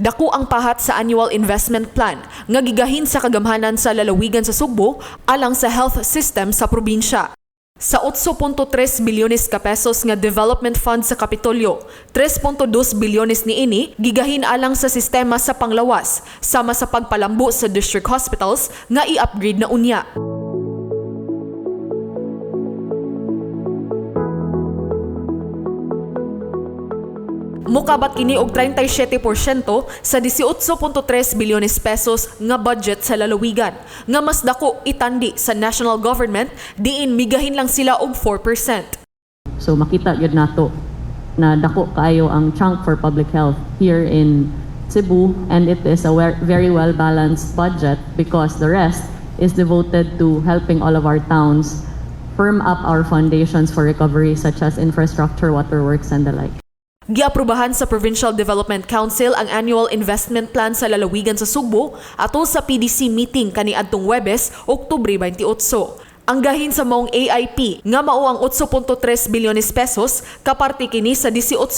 Dako ang pahat sa annual investment plan nga gigahin sa kagamhanan sa lalawigan sa Sugbo alang sa health system sa probinsya. Sa 8.3 bilyones ka pesos nga development fund sa Kapitolyo, 3.2 bilyones niini gigahin alang sa sistema sa panglawas sama sa pagpalambo sa district hospitals nga i-upgrade na unya. Mukabat kini og 37% sa 18.3 bilyones pesos nga budget sa lalawigan, nga mas dako itandi sa national government diin migahin lang sila og 4%. So makita gyud nato na dako kaayo ang chunk for public health here in Cebu, and it is a very well balanced budget because the rest is devoted to helping all of our towns firm up our foundations for recovery, such as infrastructure, waterworks and the like. Giaprobahan sa Provincial Development Council ang annual investment plan sa lalawigan sa Sugbo atol sa PDC meeting kaniadtong Webes, Oktubre 28. Ang gahin sa maong AIP nga mao ang 8.3 bilyones pesos kaparte kini sa 18.3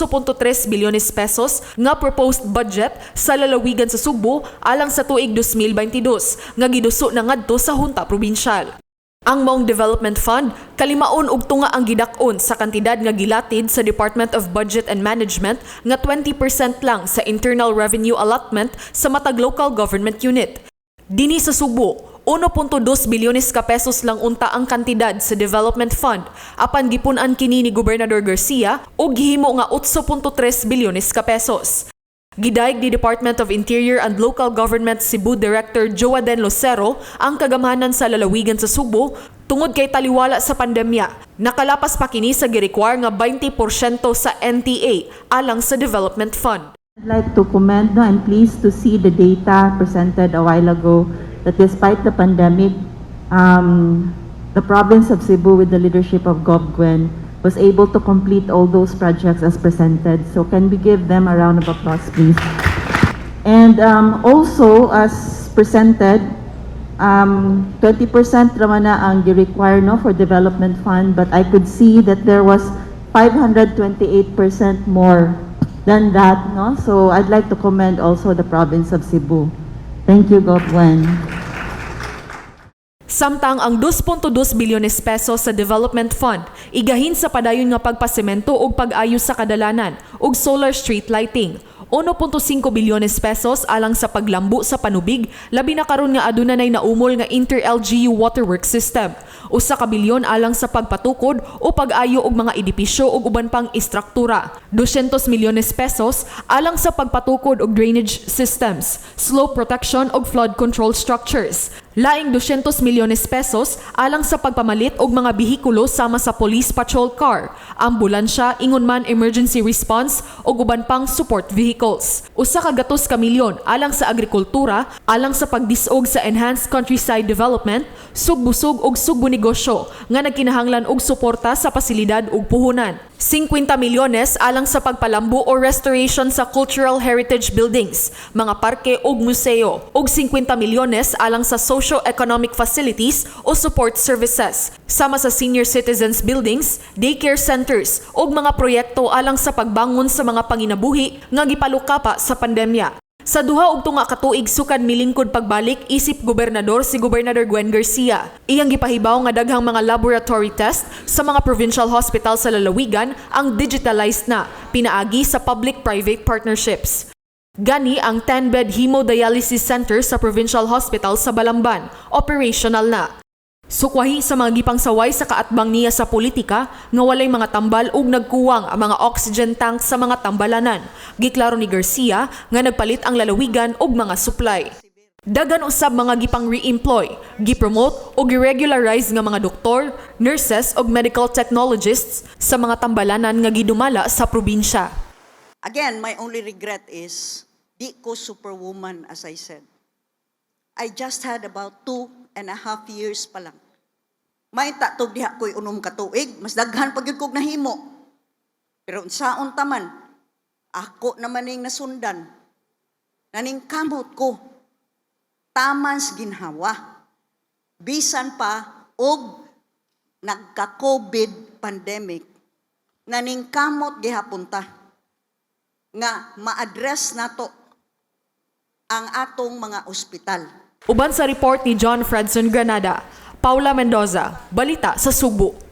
bilyones pesos nga proposed budget sa lalawigan sa Sugbo alang sa tuig 2022 nga giduso na ngadto sa Junta Probinsyal. Ang maong development fund, kalimaon og tunga ang gidak-on sa kantidad nga gilatid sa Department of Budget and Management nga 20% lang sa internal revenue allotment sa matag local government unit. Dinhi sa Sugbo, 1.2 bilyones ka pesos lang unta ang kantidad sa development fund apan gipun-an kini ni Gobernador Garcia og gihimo nga 8.3 bilyones ka pesos. Gidayeg ni Department of Interior and Local Government Cebu Director Joaden Lucero ang kagamhanan sa lalawigan sa Sugbo tungod kay taliwala sa pandemya. Nakalapas pa kini sa gi-require nga 20% sa NTA alang sa development fund. I'd like to commend, no, I'm pleased to see the data presented a while ago that despite the pandemic, the province of Cebu, with the leadership of Gov Gwen, was able to complete all those projects as presented. So can we give them a round of applause, please? And also, as presented, 20% raman na ang gi-require, no, for development fund, but I could see that there was 528% more than that, no? So I'd like to commend also the province of Cebu. Thank you, Gov Gwen. Samtang ang 2.2 bilyones pesos sa development fund igahin sa padayon nga pagpasemento ug pag-ayos sa kadalanan ug solar street lighting. 1.5 bilyones pesos alang sa paglambo sa panubig, labi na karon nga aduna nay naumol nga inter-LGU waterworks system. 1 ka bilyon alang sa pagpatukod o pag-ayo og mga edipisyo ug uban pang istruktura. 200 milyones pesos alang sa pagpatukod og drainage systems, slope protection ug flood control structures. Laing 200 milyones pesos alang sa pagpamalit og mga bihikulo sama sa police patrol car, ambulansya, ingon man emergency response ug uban pang support vehicles. 100 ka milyon alang sa agrikultura, alang sa pagdisog sa enhanced countryside development, Sugbusog ug Sugbo Negosyo nga nagkinahanglan og suporta sa pasilidad ug puhunan. 50 milyones alang sa pagpalambo o restoration sa cultural heritage buildings, mga parke ug museo, ug 50 milyones alang sa socio-economic facilities o support services, sama sa senior citizens buildings, daycare centers ug mga proyekto alang sa pagbangon sa mga panginabuhi nga gipalukapa sa pandemya. Sa 2 ug tunga ka tuig sukad milingkod pagbalik isip gobernador si Gobernador Gwen Garcia, iyang gipahibaw nga daghang mga laboratory test sa mga provincial hospital sa lalawigan ang digitalized na pinaagi sa public-private partnerships. Gani ang 10-bed hemodialysis center sa provincial hospital sa Balamban, operational na. Sukwahi sa mga gipangsaway sa kaatbang niya sa politika nga walay mga tambal ug nagkuwang ang mga oxygen tank sa mga tambalanan. Giklaro ni Garcia nga nagpalit ang lalawigan og mga supply. Daghan usab mga gipang re-employ, gipromote o gi-regularize nga mga doktor, nurses ug medical technologists sa mga tambalanan nga gidumala sa probinsya. Again, my only regret is, di ko superwoman, as I said. I just had about 2.5 years pa lang. May tatog diha ko'y 6 ka tuig, mas daghan pa gyud kog nahimo. Pero unsaon ta man, ako naman ning nasundan. Naning kamot ko, taman sa ginhawa. Bisan pa og nagka-COVID pandemic, naning kamot gihapon ta nga ma-address nato ang atong mga ospital. Uban sa report ni John Fredson Granada, Paula Mendoza, Balita sa Sugbo.